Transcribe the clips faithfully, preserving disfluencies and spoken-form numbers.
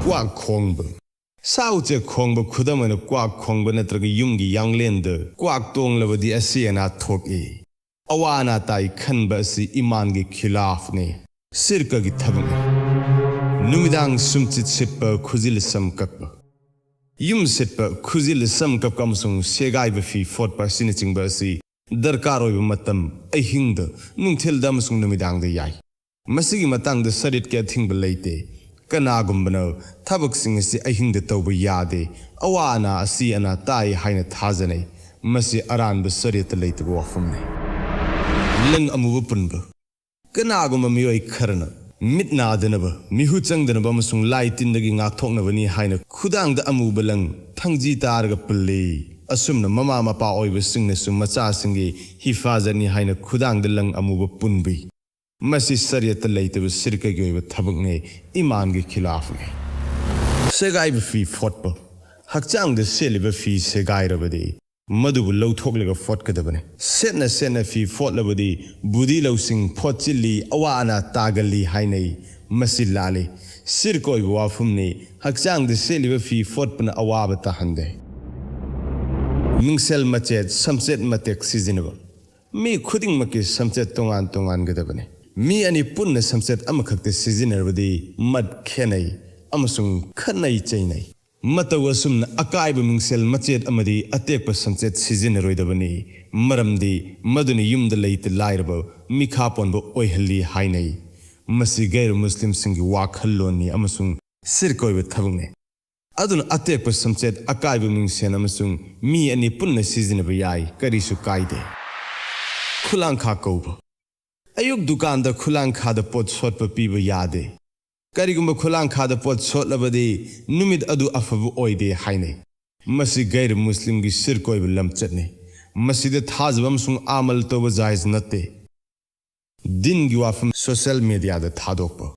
ꯀ꯭ꯋꯥꯛ ꯈꯣꯡꯕ꯫ ꯁꯥ ꯎꯆꯦꯛ ꯈꯣꯡꯕ, ꯈꯨꯗꯝ ꯑꯣꯏꯅ ꯀ꯭ꯋꯥꯛ ꯈꯣꯡꯕ ꯅꯠꯇ꯭ꯔꯒ ꯌꯨꯝꯒꯤ ꯌꯥꯡꯂꯦꯟꯗ ꯀ꯭ꯋꯥꯛ ꯇꯣꯡꯂꯕꯗꯤ ꯑꯁꯤ ꯑꯅꯥ ꯊꯣꯛꯏ꯫ ꯑꯋꯥ ꯑꯅꯥ ꯇꯥꯏ ꯈꯟꯕ ꯑꯁꯤ ꯏꯃꯥꯟꯒꯤ ꯈꯤꯂꯥꯐꯅꯤ, ꯁꯤꯔꯀꯒꯤ ꯊꯕꯛꯅꯤ꯫ ꯅꯨꯃꯤꯗꯥꯡ ꯁꯨꯝꯆꯤꯠ ꯁꯤꯠꯄ, ꯈꯨꯖꯤꯜ ꯁꯝ ꯀꯛꯄ꯫ ꯌꯨꯝ ꯁꯤꯠꯄ, ꯈꯨꯖꯤꯜ ꯁꯝ ꯀꯛꯄ ꯑꯃꯁꯨꯡ ꯁꯦꯒꯥꯏꯕ ꯐꯤ ꯐꯣꯠꯄ ꯑꯁꯤꯅꯆꯤꯡꯕ ꯑꯁꯤ ꯗꯔꯀꯥꯔ ꯑꯣꯏꯕ ꯃꯇꯝ, ꯑꯍꯤꯡꯗ, ꯅꯨꯡꯊꯤꯜꯗ ꯑꯃꯁꯨꯡ ꯅꯨꯃꯤꯗꯥꯡꯗ ꯌꯥꯏ꯫ ꯃꯁꯤꯒꯤ ꯃꯇꯥꯡꯗ ꯁꯔꯤꯠꯀꯤ ꯑꯊꯤꯡꯕ ꯂꯩꯇꯦ꯫ ꯀꯅꯥꯒꯨꯝꯕꯅ ꯊꯕꯛꯁꯤꯡ ꯑꯁꯤ ꯑꯍꯤꯡꯗ ꯇꯧꯕ ꯌꯥꯗꯦ, ꯑꯋꯥ ꯑꯅꯥ ꯑꯁꯤ ꯑꯅꯥ ꯇꯥꯏ ꯍꯥꯏꯅ ꯊꯥꯖꯅꯩ꯫ ꯃꯁꯤ ꯑꯔꯥꯟꯕ ꯁꯔꯤꯌꯠꯇ ꯂꯩꯇꯕ ꯋꯥꯐꯝꯅꯤ꯫ ꯂꯪ ꯑꯃꯨꯕ ꯄꯨꯟꯕ꯫ ꯀꯅꯥꯒꯨꯝꯕ ꯃꯤꯑꯣꯏ ꯈꯔꯅ ꯃꯤꯠ ꯅꯥꯗꯅꯕ, ꯃꯤꯍꯨ ꯆꯪꯗꯅꯕ ꯑꯃꯁꯨꯡ ꯂꯥꯏ ꯇꯤꯟꯗꯒꯤ ꯉꯥꯛꯊꯣꯛꯅꯕꯅꯤ ꯍꯥꯏꯅ ꯈꯨꯗꯥꯡꯗ ꯑꯃꯨꯕ ꯂꯪ, ꯊꯥꯡꯖꯤ ꯇꯥꯔꯒ ꯄꯨꯜꯂꯤ꯫ ꯑꯁꯨꯝꯅ ꯃꯃꯥ ꯃꯄꯥ ꯑꯣꯏꯕꯁꯤꯡꯅꯁꯨ ꯃꯆꯥꯁꯤꯡꯒꯤ ꯍꯤꯐꯥꯖꯠꯅꯤ ꯍꯥꯏꯅ ꯈꯨꯗꯥꯡꯗ ꯂꯪ ꯑꯃꯨꯕ ꯄꯨꯟꯕꯤ꯫ ꯃꯁꯤ ꯁꯔꯤꯌꯠꯇ ꯂꯩꯇꯕ ꯁꯤꯔꯀꯒꯤ ꯑꯣꯏꯕ ꯊꯕꯛꯅꯤ, ꯏꯃꯥꯟꯒꯤ ꯈꯤꯂꯥꯐꯅꯤ꯫ ꯁꯦꯒꯥꯏꯕ ꯐꯤ ꯐꯣꯠꯄ꯫ ꯍꯛꯆꯥꯡꯗ ꯁꯦꯠꯂꯤꯕ ꯐꯤ ꯁꯦꯒꯥꯏꯔꯕꯗꯤ ꯃꯗꯨꯕꯨ ꯂꯧꯊꯣꯛꯂꯒ ꯐꯣꯠꯀꯗꯕꯅꯤ꯫ ꯁꯦꯠꯅ ꯁꯦꯠꯅ ꯐꯤ ꯐꯣꯠꯂꯕꯗꯤ ꯕꯨꯙꯤ ꯂꯧꯁꯤꯡ ꯐꯣꯠꯆꯤꯜꯂꯤ, ꯑꯋꯥ ꯑꯅꯥ ꯇꯥꯒꯜꯂꯤ ꯍꯥꯏꯅꯩ꯫ ꯃꯁꯤ ꯂꯥꯜꯂꯤ꯫ ꯁꯤꯔꯀ ꯑꯣꯏꯕ ꯋꯥꯐꯝꯅꯤ꯫ ꯍꯛꯆꯥꯡꯗ ꯁꯦꯠꯂꯤꯕ ꯐꯤ ꯐꯣꯠꯄꯅ ꯑꯋꯥꯕ ꯇꯥꯍꯟꯗꯦ꯫ ꯃꯤꯡꯁꯦꯜ ꯃꯆꯦꯠ, ꯁꯝꯆꯦꯠ ꯃꯇꯦꯛ ꯁꯤꯖꯤꯟꯅꯕ꯫ ꯃꯤ ꯈꯨꯗꯤꯡꯃꯛꯀꯤ ꯁꯝꯆꯦꯠ ꯇꯣꯉꯥꯟ ꯇꯣꯉꯥꯟꯒꯗꯕꯅꯤ꯫ ꯃꯤ ꯑꯅꯤ ꯄꯨꯟꯅ ꯁꯝꯆꯦꯠ ꯑꯃꯈꯛꯇ ꯁꯤꯖꯤꯟꯅꯔꯕꯗꯤ ꯃꯠ ꯈꯦꯠꯅꯩ ꯑꯃꯁꯨꯡ ꯈꯠꯅꯩ ꯆꯩꯅꯩ꯫ ꯃꯇꯧ ꯑꯁꯨꯝꯅ ꯑꯀꯥꯏꯕ ꯃꯤꯡꯁꯦꯜ ꯃꯆꯦꯠ ꯑꯃꯗꯤ ꯑꯇꯦꯛꯄ ꯁꯝꯆꯦꯠ ꯁꯤꯖꯤꯟꯅꯔꯣꯏꯗꯕꯅꯤ, ꯃꯔꯝꯗꯤ ꯃꯗꯨꯅ ꯌꯨꯝꯗ ꯂꯩꯇ ꯂꯥꯏꯔꯕ, ꯃꯤꯈꯥ ꯄꯣꯟꯕ ꯑꯣꯏꯍꯜꯂꯤ ꯍꯥꯏꯅꯩ꯫ ꯃꯁꯤ ꯒꯩꯔ ꯃꯨꯁꯂꯤꯝꯁꯤꯡꯒꯤ ꯋꯥꯈꯜꯂꯣꯟꯅꯤ ꯑꯃꯁꯨꯡ ꯁꯤꯔꯀ ꯑꯣꯏꯕ ꯊꯕꯛꯅꯤ꯫ ꯑꯗꯨꯅ ꯑꯇꯦꯛꯄ ꯁꯝꯆꯦꯠ, ꯑꯀꯥꯏꯕ ꯃꯤꯡꯁꯦꯜ ꯑꯃꯁꯨꯡ ꯃꯤ ꯑꯅꯤ ꯄꯨꯟꯅ ꯁꯤꯖꯤꯟꯅꯕ ꯌꯥꯏ, ꯀꯔꯤꯁꯨ ꯀꯥꯏꯗꯦ꯫ ꯈꯨꯂꯥꯡꯈꯥ ꯀꯧꯕ꯫ ꯑꯌꯨꯛ ꯗꯨꯀꯥꯟꯗ ꯈꯨꯂꯥꯡꯈꯥꯗ ꯄꯣꯠ ꯁꯣꯠꯄ ꯄꯤꯕ ꯌꯥꯗꯦ꯫ ꯀꯔꯤꯒꯨꯝꯕ ꯈꯨꯂꯥꯡꯈꯥꯗ ꯄꯣꯠ ꯁꯣꯠꯂꯕꯗꯤ ꯅꯨꯃꯤꯠ ꯑꯗꯨ ꯑꯐꯕ ꯑꯣꯏꯗꯦ ꯍꯥꯏꯅꯩ꯫ ꯃꯁꯤ ꯒꯩꯔ ꯃꯨꯁꯂꯤꯝꯒꯤ ꯁꯤꯔꯀ ꯑꯣꯏꯕ ꯂꯝꯆꯠꯅꯤ꯫ ꯃꯁꯤꯗ ꯊꯥꯖꯕ ꯑꯃꯁꯨꯡ ꯑꯃꯜ ꯇꯧꯕ ꯖꯥꯏꯖ ꯅꯠꯇꯦ꯫ ꯗꯤꯟꯒꯤ ꯋꯥꯐꯝ ꯁꯣꯁꯤꯌꯦꯜ ꯃꯤꯗꯤꯌꯥꯗ ꯊꯥꯗꯣꯛꯄ꯫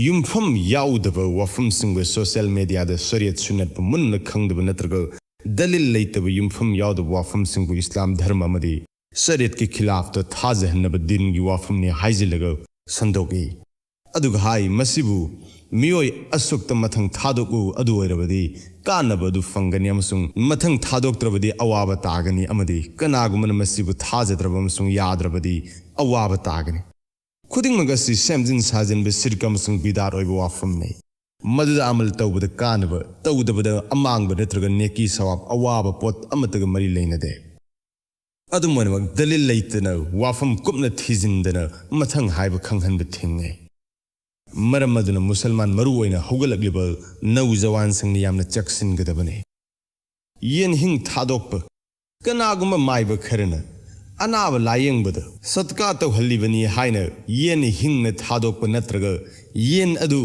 ꯌꯨꯝꯐꯝ ꯌꯥꯎꯗꯕ ꯋꯥꯐꯝꯁꯤꯡꯕꯨ ꯁꯣꯁꯤꯌꯦꯜ ꯃꯤꯗꯤꯌꯥꯗ ꯁꯔꯤꯌꯠ ꯁꯨꯟꯅꯠꯄꯨ ꯃꯨꯟꯅ ꯈꯪꯗꯕ ꯅꯠꯇ꯭ꯔꯒ ꯗꯂꯤꯜ ꯂꯩꯇꯕ ꯌꯨꯝꯐꯝ ꯌꯥꯎꯗꯕ ꯋꯥꯐꯝꯁꯤꯡꯕꯨ ꯏꯁꯂꯥꯝ ꯙꯔꯃ ꯑꯃꯗꯤ ꯁꯔꯤꯌꯠꯀꯤ ꯈꯤꯂꯥꯐꯇ ꯊꯥꯖꯍꯟꯅꯕ ꯗꯤꯟꯒꯤ ꯋꯥꯐꯝꯅꯤ ꯍꯥꯏꯖꯤꯜꯂꯒ ꯁꯟꯗꯣꯛꯏ꯫ ꯑꯗꯨꯒ ꯍꯥꯏ, ꯃꯁꯤꯕꯨ ꯃꯤꯑꯣꯏ ꯑꯁꯨꯛꯇ ꯃꯊꯪ ꯊꯥꯗꯣꯛꯎ, ꯑꯗꯨ ꯑꯣꯏꯔꯕꯗꯤ ꯀꯥꯟꯅꯕ ꯑꯗꯨ ꯐꯪꯒꯅꯤ, ꯑꯃꯁꯨꯡ ꯃꯊꯪ ꯊꯥꯗꯣꯛꯇ꯭ꯔꯕꯗꯤ ꯑꯋꯥꯕ ꯇꯥꯒꯅꯤ, ꯑꯃꯗꯤ ꯀꯅꯥꯒꯨꯝꯕꯅ ꯃꯁꯤꯕꯨ ꯊꯥꯖꯗ꯭ꯔꯕ ꯑꯃꯁꯨꯡ ꯌꯥꯗ꯭ꯔꯕꯗꯤ ꯑꯋꯥꯕ ꯇꯥꯒꯅꯤ꯫ ꯈꯨꯗꯤꯡꯃꯛ ꯑꯁꯤ ꯁꯦꯝꯖꯤꯟ ꯁꯥꯖꯤꯟꯕ ꯁꯤꯔꯛ ꯑꯃꯁꯨꯡ ꯕꯤꯗꯥꯠ ꯑꯣꯏꯕ ꯋꯥꯐꯝꯅꯤ꯫ ꯃꯗꯨꯗ ꯑꯃꯜ ꯇꯧꯕꯗ ꯀꯥꯟꯅꯕ, ꯇꯧꯗꯕꯗ ꯑꯃꯥꯡꯕ ꯅꯠꯇ꯭ꯔꯒ ꯅꯦꯀꯤ ꯁꯋꯥꯕ, ꯑꯋꯥꯕ ꯄꯣꯠ ꯑꯃꯠꯇꯒ ꯃꯔꯤ ꯂꯩꯅꯗꯦ꯫ ꯑꯗꯨꯝ ꯑꯣꯏꯅꯃꯛ, ꯗꯂꯤꯜ ꯂꯩꯇꯅ ꯋꯥꯐꯝ ꯀꯨꯞꯅ ꯊꯤꯖꯤꯟꯗꯅ ꯃꯊꯪ ꯍꯥꯏꯕ ꯈꯪꯍꯟꯕ ꯊꯤꯡꯉꯦ꯫ ꯃꯔꯝ ꯑꯗꯨꯅ ꯃꯨꯁꯜꯃꯥꯟ ꯃꯔꯨ ꯑꯣꯏꯅ ꯍꯧꯒꯠꯂꯛꯂꯤꯕ ꯅꯧꯖꯋꯥꯟꯁꯤꯡꯅ ꯌꯥꯝꯅ ꯆꯦꯛꯁꯤꯟꯒꯗꯕꯅꯤ꯫ ꯌꯦꯟ ꯍꯤꯡ ꯊꯥꯗꯣꯛꯄ꯫ ꯀꯅꯥꯒꯨꯝꯕ ꯃꯥꯏꯕ ꯈꯔꯅ ꯑꯅꯥꯕ ꯂꯥꯌꯦꯡꯕꯗ ꯁꯠꯀꯥ ꯇꯧꯍꯜꯂꯤꯕꯅꯤ ꯍꯥꯏꯅ ꯌꯦꯟ ꯍꯤꯡꯅ ꯊꯥꯗꯣꯛꯄ ꯅꯠꯇ꯭ꯔꯒ ꯌꯦꯟ ꯑꯗꯨ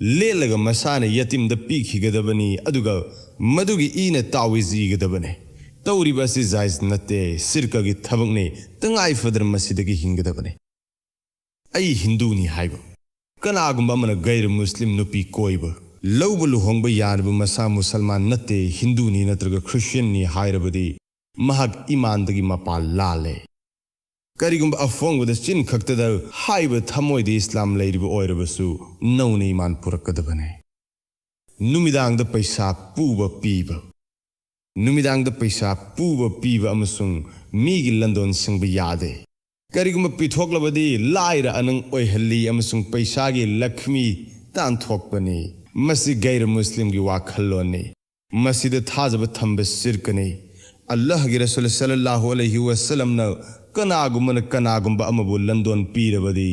ꯂꯦꯜꯂꯒ ꯃꯁꯥꯅ ꯌꯇꯤꯝꯗ ꯄꯤꯈꯤꯒꯗꯕꯅꯤ, ꯑꯗꯨꯒ ꯃꯗꯨꯒꯤ ꯏꯅ ꯇꯥꯋꯤꯖ ꯏꯒꯗꯕꯅꯤ꯫ ꯇꯧꯔꯤꯕ ꯑꯁꯤ ꯖꯥꯏꯖ ꯅꯠꯇꯦ, ꯁꯤꯔꯀꯒꯤ ꯊꯕꯛꯅꯤ, ꯇꯉꯥꯏ ꯐꯗꯅ ꯃꯁꯤꯗꯒꯤ ꯍꯤꯡꯒꯗꯕꯅꯤ꯫ "ꯑꯩ ꯍꯤꯟꯗꯨꯅꯤ" ꯍꯥꯏꯕ꯫ ꯀꯅꯥꯒꯨꯝꯕ ꯑꯃꯅ ꯒꯩꯔ ꯃꯨꯁꯂꯤꯝ ꯅꯨꯄꯤ ꯀꯣꯏꯕ, ꯂꯧꯕ ꯂꯨꯍꯣꯡꯕ ꯌꯥꯔꯕ ꯃꯁꯥ ꯃꯨꯁꯜꯃꯥꯟ ꯅꯠꯇꯦ, ꯍꯤꯟꯗꯨꯅꯤ ꯅꯠꯇ꯭ꯔꯒ ꯈ꯭ꯔꯤꯁꯇꯤꯌꯟꯅꯤ ꯍꯥꯏꯔꯕꯗꯤ ꯃꯍꯥꯛ ꯏꯃꯥꯟꯗꯒꯤ ꯃꯄꯥꯟ ꯂꯥꯜꯂꯦ꯫ ꯀꯔꯤꯒꯨꯝꯕ ꯑꯐꯣꯡꯕꯗ ꯆꯤꯟ ꯈꯛꯇꯗ ꯍꯥꯏꯕ ꯊꯃꯣꯏꯗ ꯏꯁꯂꯥꯝ ꯂꯩꯔꯤꯕ ꯑꯣꯏꯔꯕꯁꯨ ꯅꯧꯅ ꯏꯃꯥꯟ ꯄꯨꯔꯛꯀꯗꯕꯅꯤ꯫ ꯅꯨꯃꯤꯗꯥꯡꯗ ꯄꯩꯁꯥ ꯄꯨꯕ ꯄꯤꯕ꯫ ꯅꯨꯃꯤꯗꯥꯡꯗ ꯄꯩꯁꯥ ꯄꯨꯕ ꯄꯤꯕ ꯑꯃꯁꯨꯡ ꯃꯤꯒꯤ ꯂꯟꯗꯣꯟ ꯁꯤꯡꯕ ꯌꯥꯗꯦ꯫ ꯀꯔꯤꯒꯨꯝꯕ ꯄꯤꯊꯣꯛꯂꯕꯗꯤ ꯂꯥꯏꯔ ꯑꯅꯪ ꯑꯣꯏꯍꯜꯂꯤ ꯑꯃꯁꯨꯡ ꯄꯩꯁꯥꯒꯤ ꯂꯛꯈꯃꯤ ꯇꯥꯟꯊꯣꯛꯄꯅꯤ꯫ ꯃꯁꯤ ꯒꯩꯔ ꯃꯨꯁꯂꯤꯝꯒꯤ ꯋꯥꯈꯜꯂꯣꯟꯅꯤ꯫ ꯃꯁꯤꯗ ꯊꯥꯖꯕ ꯊꯝꯕ ꯁꯤꯔꯀꯅꯤ꯫ ꯑꯜꯂꯥꯍꯒꯤ ꯔꯁꯨꯜ ꯁꯜꯂꯜꯂꯥꯍꯨ ꯑꯂꯩꯍꯤ ꯋꯁꯜꯂꯝꯅ ꯀꯅꯥꯒꯨꯝꯕꯅ ꯀꯅꯥꯒꯨꯝꯕ ꯑꯃꯕꯨ ꯂꯟꯗꯣꯟ ꯄꯤꯔꯕꯗꯤ,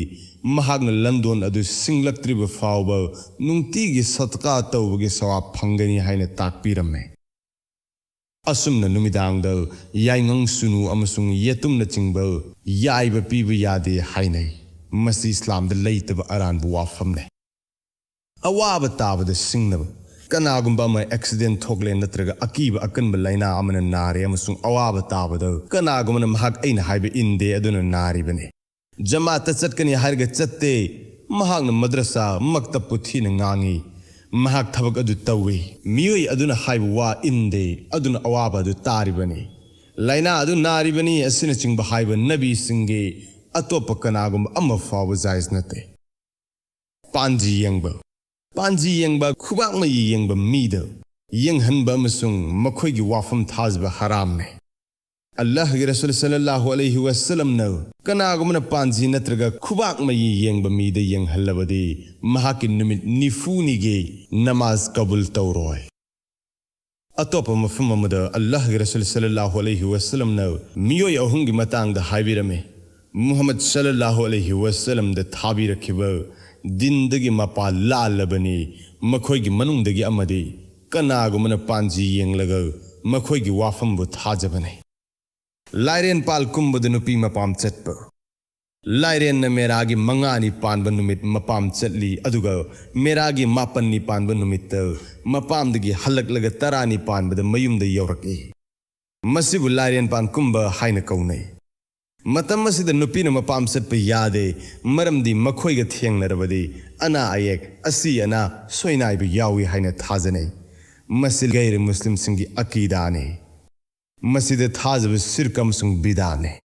ꯃꯍꯥꯛꯅ ꯂꯟꯗꯣꯟ ꯑꯗꯨ ꯁꯤꯡꯂꯛꯇ꯭ꯔꯤꯕ ꯐꯥꯎꯕ ꯅꯨꯡꯇꯤꯒꯤ ꯁꯠꯀꯥ ꯇꯧꯕꯒꯤ ꯁꯋꯥꯕ ꯐꯪꯒꯅꯤ ꯍꯥꯏꯅ ꯇꯥꯛꯄꯤꯔꯝꯃꯤ꯫ ꯑꯁꯨꯝꯅ ꯅꯨꯃꯤꯗꯥꯡꯗ ꯌꯥꯏꯉꯪ ꯁꯨꯅꯨ ꯑꯃꯁꯨꯡ ꯌꯦꯇꯨꯝꯅꯆꯤꯡꯕ ꯌꯥꯏꯕ ꯄꯤꯕ ꯌꯥꯗꯦ ꯍꯥꯏꯅꯩ꯫ ꯃꯁꯤ ꯏꯁꯂꯥꯝꯗ ꯂꯩꯇꯕ ꯑꯔꯥꯟꯕ ꯋꯥꯐꯝꯅꯤ꯫ ꯑꯋꯥꯕ ꯇꯥꯕꯗ ꯁꯤꯡꯅꯕ꯫ ꯀꯅꯥꯒꯨꯝꯕ ꯑꯃ ꯑꯦꯛꯁꯤꯗꯦꯟ ꯊꯣꯛꯂꯦ ꯅꯠꯇ꯭ꯔꯒ ꯑꯀꯤꯕ ꯑꯀꯟꯕ ꯂꯥꯏꯅꯥ ꯑꯃꯅ ꯅꯥꯔꯦ ꯑꯃꯁꯨꯡ ꯑꯋꯥꯕ ꯇꯥꯕꯗ ꯀꯅꯥꯒꯨꯝꯕꯅ "ꯃꯍꯥꯛ ꯑꯩꯅ ꯍꯥꯏꯕ ꯏꯟꯗꯦ" ꯑꯗꯨꯅ ꯅꯥꯔꯤꯕꯅꯤ꯫ ꯖꯃꯥꯠꯇ ꯆꯠꯀꯅꯤ ꯍꯥꯏꯔꯒ ꯆꯠꯇꯦ꯫ ꯃꯍꯥꯛꯅ ꯃꯗ꯭ꯔꯁꯥ, ꯃꯛꯇꯕꯄꯨ ꯊꯤꯅ ꯉꯥꯡꯉꯤ꯫ ꯃꯍꯥꯛ ꯊꯕꯛ ꯑꯗꯨ ꯇꯧꯏ꯫ ꯃꯤꯑꯣꯏ ꯑꯗꯨꯅ ꯍꯥꯏꯕ ꯋꯥ ꯏꯟꯗꯦ, ꯑꯗꯨꯅ ꯑꯋꯥꯕ ꯑꯗꯨ ꯇꯥꯔꯤꯕꯅꯤ꯫ ꯂꯥꯏꯅꯥ ꯑꯗꯨ ꯅꯥꯔꯤꯕꯅꯤ ꯑꯁꯤꯅꯆꯤꯡꯕ ꯍꯥꯏꯕ ꯅꯕꯤꯁꯤꯡꯒꯤ ꯑꯇꯣꯞꯄ ꯀꯅꯥꯒꯨꯝꯕ ꯑꯃ ꯐꯥꯎꯕ ꯖꯥꯏꯖ ꯅꯠꯇꯦ꯫ ꯄꯥꯟꯖꯤ ꯌꯦꯡꯕ꯫ ꯄꯥꯟꯖꯤ ꯌꯦꯡꯕ, ꯈꯨꯕꯥꯛ ꯃꯌꯤ ꯌꯦꯡꯕ ꯃꯤꯗ ꯌꯦꯡꯍꯟꯕ ꯑꯃꯁꯨꯡ ꯃꯈꯣꯏꯒꯤ ꯋꯥꯐꯝ ꯊꯥꯖꯕ ꯍꯔꯥꯝꯅꯤ꯫ ꯑꯜꯂꯥꯍꯒꯤ ꯔꯁꯨꯜ ꯁꯜꯂꯜꯂꯥꯍꯨ ꯑꯂꯩꯍꯤ ꯋꯁꯜꯂꯝꯅ ꯀꯅꯥꯒꯨꯝꯕꯅ ꯄꯥꯟꯖꯤ ꯅꯠꯇ꯭ꯔꯒ ꯈꯨꯕꯥꯛ ꯃꯌꯤ ꯌꯦꯡꯕ ꯃꯤꯗ ꯌꯦꯡꯍꯜꯂꯕꯗꯤ ꯃꯍꯥꯛꯀꯤ ꯅꯨꯃꯤꯠ ꯅꯤꯐꯨꯅꯤꯒꯤ ꯅꯃꯥꯖ ꯀꯕꯨꯜ ꯇꯧꯔꯣꯏ꯫ ꯑꯇꯣꯞꯄ ꯃꯐꯝ ꯑꯃꯗ ꯑꯜꯂꯥꯍꯒꯤ ꯔꯁꯨꯜ ꯁꯜꯂꯜꯂꯥꯍꯨ ꯑꯂꯩꯍꯤ ꯋꯁꯜꯂꯝꯅ ꯃꯤꯑꯣꯏ ꯑꯍꯨꯝꯒꯤ ꯃꯇꯥꯡꯗ ꯍꯥꯏꯕꯤꯔꯝꯃꯤ, ꯃꯨꯍꯝꯃꯗ ꯁꯜꯂꯜꯂꯥꯍꯨ ꯑꯂꯩꯍꯤ ꯋꯁꯜꯂꯝꯗ ꯊꯥꯕꯤꯔꯛꯈꯤꯕ ꯗꯤꯟꯗꯒꯤ ꯃꯄꯥ ꯂꯥꯜꯂꯕꯅꯤ꯫ ꯃꯈꯣꯏꯒꯤ ꯃꯅꯨꯡꯗꯒꯤ ꯑꯃꯗꯤ ꯀꯅꯥꯒꯨꯝꯕꯅ ꯄꯥꯟꯖꯤ ꯌꯦꯡꯂꯒ ꯃꯈꯣꯏꯒꯤ ꯋꯥꯐꯝꯕꯨ ꯊꯥꯖꯕꯅꯤ꯫ ꯂꯥꯏꯔꯦꯟ ꯄꯥꯜ ꯀꯨꯝꯕꯗ ꯅꯨꯄꯤ ꯃꯄꯥꯝ ꯆꯠꯄ꯫ ꯂꯥꯏꯔꯦꯟꯅ ꯃꯦꯔꯥꯒꯤ ꯃꯉꯥꯅꯤ ꯄꯥꯟꯕ ꯅꯨꯃꯤꯠ ꯃꯄꯥꯝ ꯆꯠꯂꯤ, ꯑꯗꯨꯒ ꯃꯦꯔꯥꯒꯤ ꯃꯥꯄꯟꯅꯤ ꯄꯥꯟꯕ ꯅꯨꯃꯤꯠꯇ ꯃꯄꯥꯝꯗꯒꯤ ꯍꯜꯂꯛꯂꯒ ꯇꯔꯥꯅꯤ ꯄꯥꯟꯕꯗ ꯃꯌꯨꯝꯗ ꯌꯧꯔꯛꯏ꯫ ꯃꯁꯤꯕꯨ ꯂꯥꯏꯔꯦꯟ ꯄꯥꯟ ꯀꯨꯝꯕ ꯍꯥꯏꯅ ꯀꯧꯅꯩ꯫ ꯃꯇꯝ ꯑꯁꯤꯗ ꯅꯨꯄꯤꯅ ꯃꯄꯥꯝ ꯆꯠꯄ ꯌꯥꯗꯦ, ꯃꯔꯝꯗꯤ ꯃꯈꯣꯏꯒ ꯊꯦꯡꯅꯔꯕꯗꯤ ꯑꯅꯥ ꯑꯌꯦꯛ, ꯑꯁꯤ ꯑꯅꯥ, ꯁꯣꯏꯅꯥꯏꯕ ꯌꯥꯎꯏ ꯍꯥꯏꯅ ꯊꯥꯖꯅꯩ꯫ ꯃꯁꯤ ꯒꯩꯔ ꯃꯨꯁꯂꯤꯝꯁꯤꯡꯒꯤ ꯑꯀꯤꯗꯥꯅꯤ꯫ ꯃꯁꯤꯗ ꯊꯥꯖꯕ ꯁꯤꯔꯛ ꯑꯃꯁꯨꯡ ꯕꯤꯗꯥꯅꯤ꯫